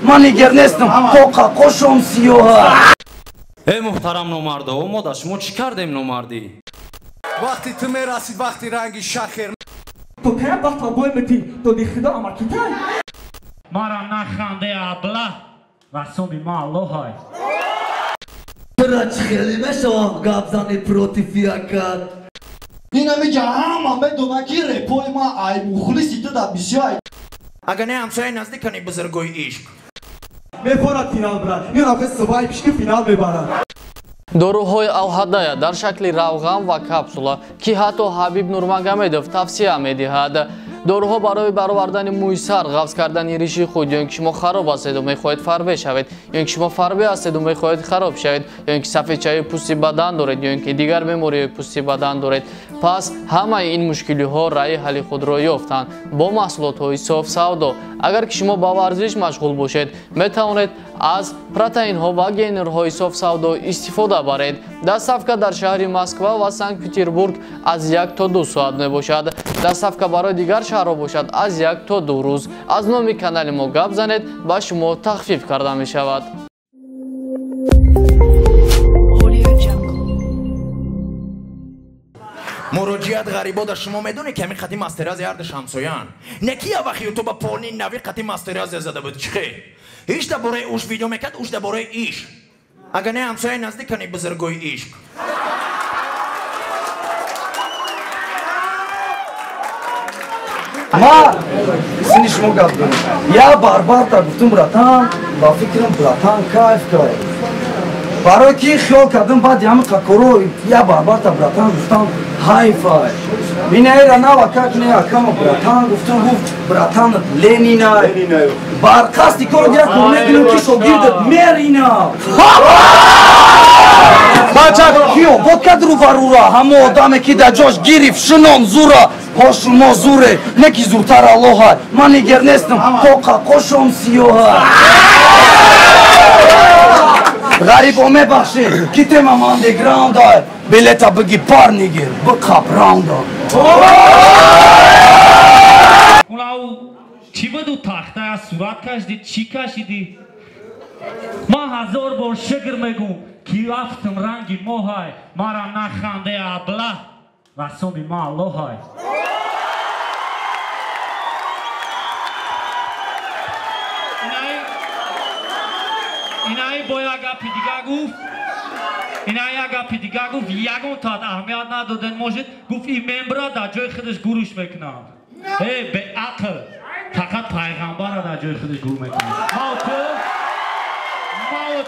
Ман нигер нестам, тоқа қошом сиёҳа. Э муҳтарам номардо, мо да шумо чӣ кардем номардӣ? Вақти ту мерасид, вақти ранги шахер. То кая вақт бой метӣ, доди худо амаркитай. Мара наханде абла, расоми ма аллоҳай. Тура чӣ хеле мешавам гап зани против якат. Инамиҷа ҳама медонад, ки репои ма ай мухлиси ту да бисёр. Агар не ҳамсояи наздикани бузургои ишқ. Мефорад финал брат. Ин рафт свайп ки финал мебарад. Доруҳои Алҳадая дар шакли равған ва капсула, ки ҳатто Ҳабиб Нурмагомедов тавсия медиҳад. Доруҳо барои баровардани мӯи сар, ғафз кардани риши худ, ё ин ки шумо хароб ҳастеду мехоҳед фарбе шавед, ё ин ки шумо фарбе ҳастеду мехоҳед хароб шавед, ё ин ки сафедчаи пӯсти бадан доред, ё ин ки дигар бемориҳои пӯсти бадан доред. Пас ҳамаи ин мушкилиҳо раъи ҳалли худро ёфтанд бо маҳсулотҳои соф савдо. Агар ки шумо ба варзиш машғул бошед, метавонед аз протеинҳо ва генерҳои соф савдо истифода баред. Доставка дар шаҳри Москва ва Санкт-Петербург аз 1 то 2 соат мебошад. Доставка барои дигар шаҳрҳо бошад аз 1 то 2 рӯз. Аз номи канали мо гап занед, ба шумо тахфиф карда мешавад. Муроҷиат ғарибо да шумо медонед, ки ҳамин қати мастерази ҳарду шамсоян. Не ки я вақт ютуба полни нави қати мастеразия зада буд, чихе? Иш дар бораи уш видео мекард, уш дар бораи иш. Агар не ҳамсояи наздикани бузургои ишқ. Ма сини шумо гап дорем. Я барбарта гуфтум братан, ба фикрам братан кайф кард. Барои ки хиёл кардам баъди ҳамин қакоро я барбарта братан гуфтам ҳайфай. Минаира нава как не акама братан гуфтам, гуфт братан Ленина. Бар қасди коро дия кор мекунем ки шогирдат мерина. Киё бод кад рӯбарура, ҳамо одаме ки дар ҷош гирифт шинон зура. Ҳошу мо зуре, не ки зуртар аллоҳай. Ман нигер нестам, тоқа қошом сиёҳай. Ғарибо мебахшед, ки темам андеграундай. Билета биги пар нигер, биқап раунда. Унау чӣ буду тахта аз сурат кашидӣ, чӣ кашидӣ? Ман ҳазор бор шукр мегӯм, ки рафтам ранги моҳай. Мара наханде абла, расоми ма аллоҳай. Инаи бо як гапи дига гуфт, ина як гапи дига гуфт, ягон таат аҳамият надоден может, гуфт ин мембра дар ҷои худаш гуруш мекунам. Э, беақл, фақат пайғамбара дар ҷои худаш гур мекунам. Мао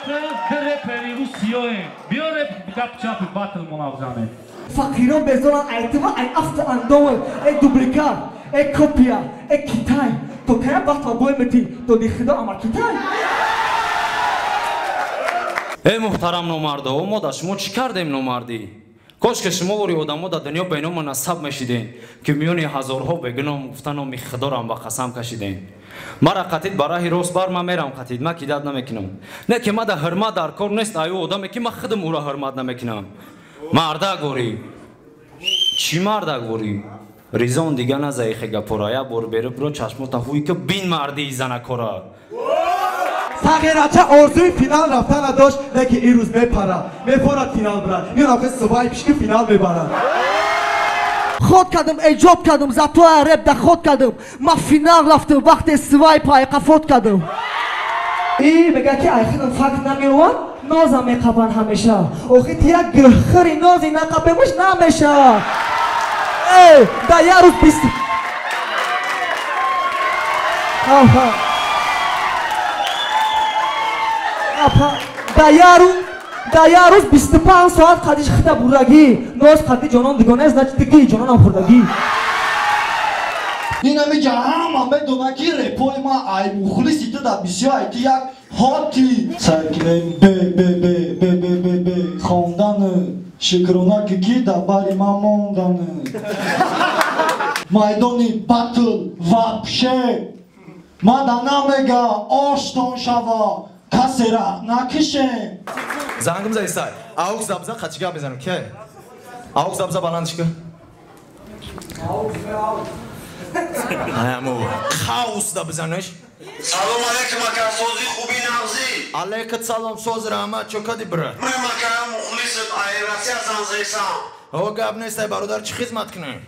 ту ду репери русиёем. Биё реп гап чапи батл монавзанем. Фақирон безоран айтива ай афта андомон, э дубликат, э копия, э Китай. То кая вақт бой метӣ, доди худо амаркитай. Э муҳтарам номардо, мо да шумо чӣ кардем номардӣ? Кош ки шумо вори одамо дар дунё беному насаб мешидем, ки миёни ҳазорҳо бегуноҳ гуфта номи худорам ба қасам кашидем. Мара қатид ба раҳи рост бар, ман мерам қатид, ман кидат намекунам. Не ки ман да ҳурмат дар кор нест, аю одаме ки ман худам ӯро ҳурмат намекунам. Мардак ворӣ. Чӣ мардак ворӣ? Ризон дига назаихе гапора, як бор беру биро чашмота ҳуй ки бин мардии занакора. Сағирача орзуи финал рафтана дошт, лекин ин рӯз мепарад. Мефорад финал брат. Ин рафт свайпш ки финал мебарад. Ход кардам, эҷод кардам, зато реп да ход кардам. Ма финал рафтам, вақте свайп айқафот кардам. И мега ки айхидам факт намеовад, нозам меқабанд ҳамеша. Охи ти як гирхири нози нақабемаш намеша. Э, да як рӯз бист. Аҳа. Да як рӯз 25 соат қадиш хита бурдагӣ, ноз қади ҷонон дугона, значит тиги ҷононам хӯрдагӣ. Инамиҷа ҳама медонад, ки репои ма ай мухлиси ту да бисёр ай ту як ҳоти. Сай кунем б б б б б б б хондан шукрона ки дар бари ман мондан. Майдони батл вообще мада намега оштон шава. Касера накишем. Зангим зади сай. Аук забза қачига мезанам. Ки? Аук забза баландш ки. Ҳаму хаос да бизанаш. Салом алейкум, ака, сози Алейкум салом, соз раҳмат, чо кади брат? Ман макам мухлисат ай Россия занзесам. О, гап нест, ай бародар, чӣ хизмат кунем?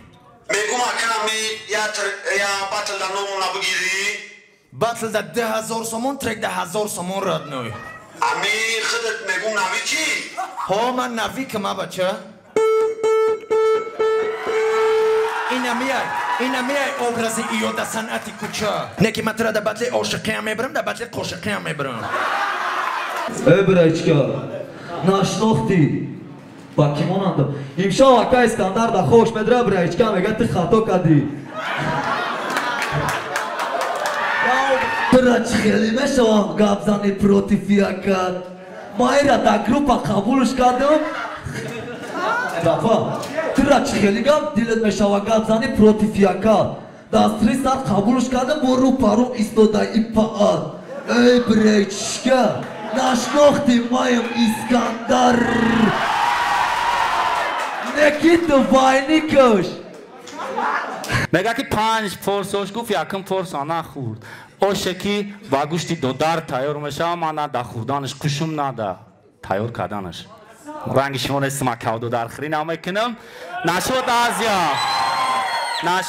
Мегум аками я батл да номуна бигирӣ. Батл да 2000 сомон, трек да 1000 сомон родной. Ами худат мегум навики? Ҳо, ман навикам, а бача. Ина миай образи иё да санъати кӯча. Не ки ман тура да батли ошиқиам мебарам, да батли қошиқиам мебарам. Э, брачка, нашнохтӣ. Ба ки монандам? Имшаб ака Искандар да хош медра, брачка мега ту хато кардӣ. Тура чӣ хеле мешавам гап зани против якат. Ма ира да группа қабулш кардам. Рафа, тура чӣ хеле гап дилат мешава гап зани против якат. Дастри сар қабулш кардам, бо рӯ пару истода ипаат. Эй, бречка, нашнохтӣ, маем Искандар. Неки ту вайни куш. Мега ки 5 форсош гуфт, якум форса нахӯрд. Оше ки ба гӯшти додар тайёр мешава, ман на да хӯрданаш қушум, на да тайёр карданаш. Ранги шумо нестам, акав додархӯрӣ намекунам. Нашуд Азия. На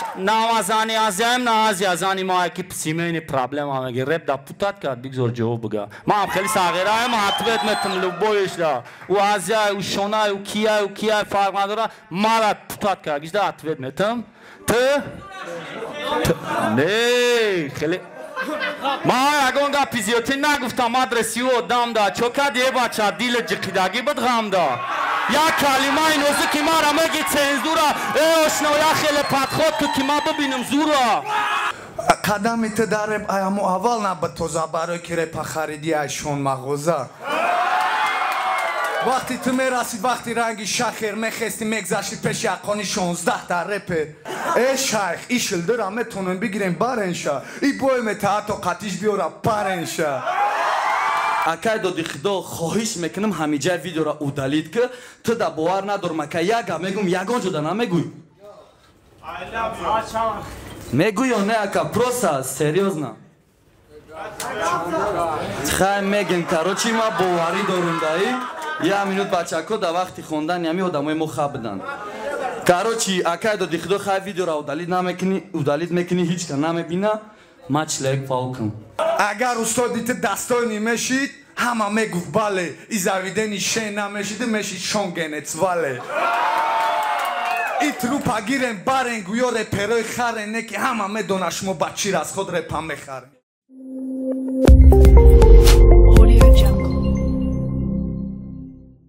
ма зани Азияем, на Азия зани ма, ки семейный проблема меги. Реп да путат кард, бигзор ҷавоб бига. Ман хеле сағираем, ответ метам любоиш да. У Азия, у Шона, у Кия, у Кия фарқ надора. Мара путат кард, гижда ответ метам. Ту? Не, хеле ма ягон гапи зиёдтӣ нагуфтам, адреси ӯ одам да. Чо кади, е бача, дили ҷиқидагӣ буд ғам да. Як калимаи нозуки мара меги цензура. Э, ошно, як хеле подход ку ки ма бибинам зура. Қадами ту дар реп ай ҳамо аввал набуд тоза, барои ки репа хариди ай шон мағоза. Вақти ту мерасид, вақти ранги шахер мехести, мегзашти пеши ақони 16 та репер. Э, шайх, ишилдира метонем бигирем баренша. И бой мета ҳатто қатиш биёра паренша. Акай доди худо, хоҳиш мекунам, ҳамиҷа видеора удалить ки, ту да бовар надорам, ака, як гап мегум, ягон ҷода намегӯй. Мегӯй ё не, ака, просто серьёзно. Хай мегем, короче, ма боварӣ дорум даи. Я минут, бачако, да вақти хондани ҳами одамои мо хаб буданд. Короче, акай доди худо, хай видеора удалить намекунӣ, удалить мекунӣ, ҳеҷ ка намебина. Ма человек паукам. Агар устоди ту дастойни мешид, ҳама мегуфт бале, и завидени шен намешиду мешид шон генец вале. И трупа гирен барен, гӯё реперои харен, не ки ҳама медона шумо ба чӣ расход репа мехарен.